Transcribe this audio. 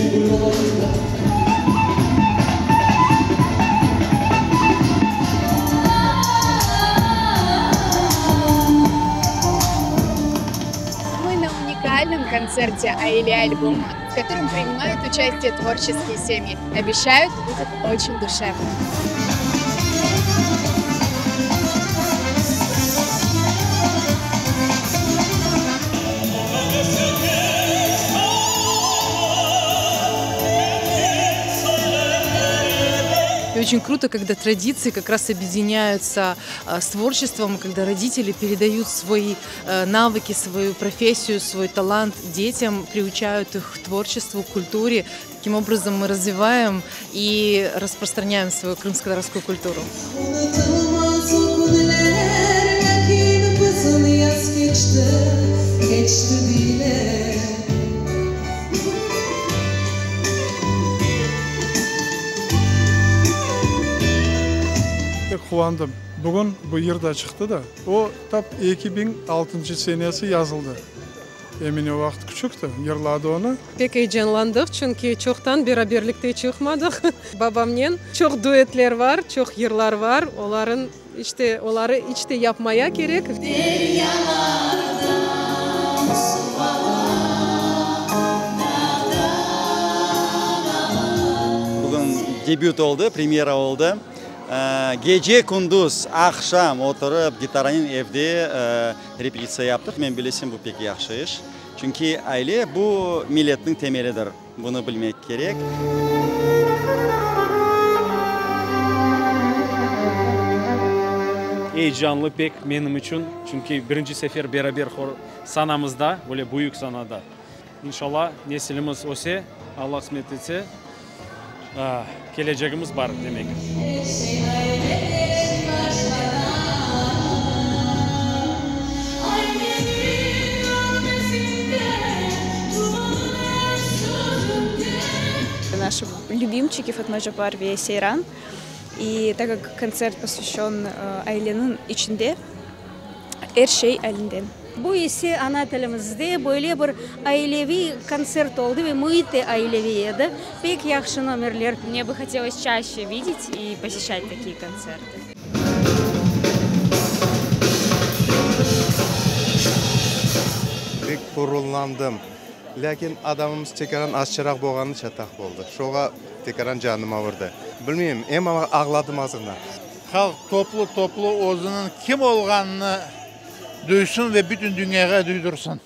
Мы на уникальном концерте Aile albomı, в котором принимают участие творческие семьи. Обещают, будет очень душевно. И очень круто, когда традиции как раз объединяются с творчеством, когда родители передают свои навыки, свою профессию, свой талант детям, приучают их к творчеству, к культуре. Таким образом мы развиваем и распространяем свою крымско-татарскую культуру. Unutılmaz o künler, lâkin bizim yaz keçti, keçti bile. Pek quvandım. Bugün bu yır da çıqtı da. O, tap 2006 senesi yazıldı. Emine o vaqıt küçükti, yırladı onı. Pek eyecanlandıq, çünki çoqtan beraberlikte çıqmadıq babamnen. Çoq duetler bar, çoq yırlar bar, oların işte, oları iç te yapmaya kerek. Deryalardan suv ala, dağdan ala. Bugün debüt oldı, premyera oldı. Gece-kündüz, aqşam oturıp, gitaranen evde repetitsiya yaptıq. Men bilesem, bu pek yahşı iş. Çünki aile, bu milletniñ temelidir. Bunı bilmek kerek. Eyecanlı pek menim içün, çünki birinci sefer beraber hor sanamızda, böyle büyük sanada. İnşallah, nesilimiz öse, Alla qısmet etse, kelecegimiz bar, demek. Er şey aileden başlana. Aileniñ nağmesinde, dumanın er sözünde. Наши любимчики Fatma Cabbar ve Seyran. И так как kontsert posvyaşçen aileniñ içinde, er şey alinden. Bu ise ana tilimizde böyle bir aileviy kontsert oldı ve müit de aileviy edi. Pek yahşı nomerler. Мне бы хотелось чаще видеть и посещать такие концерты. Pek ğururlandım. Lâkin adamımız tekaran azçaraq bolğanı çataq boldı. Şoğa tekaran canım avırdı. Bilmeyim, em ağladım azğına. Halq toplu-toplu özüniñ kim olğanını duysın ve bütün dünyağa duydursın.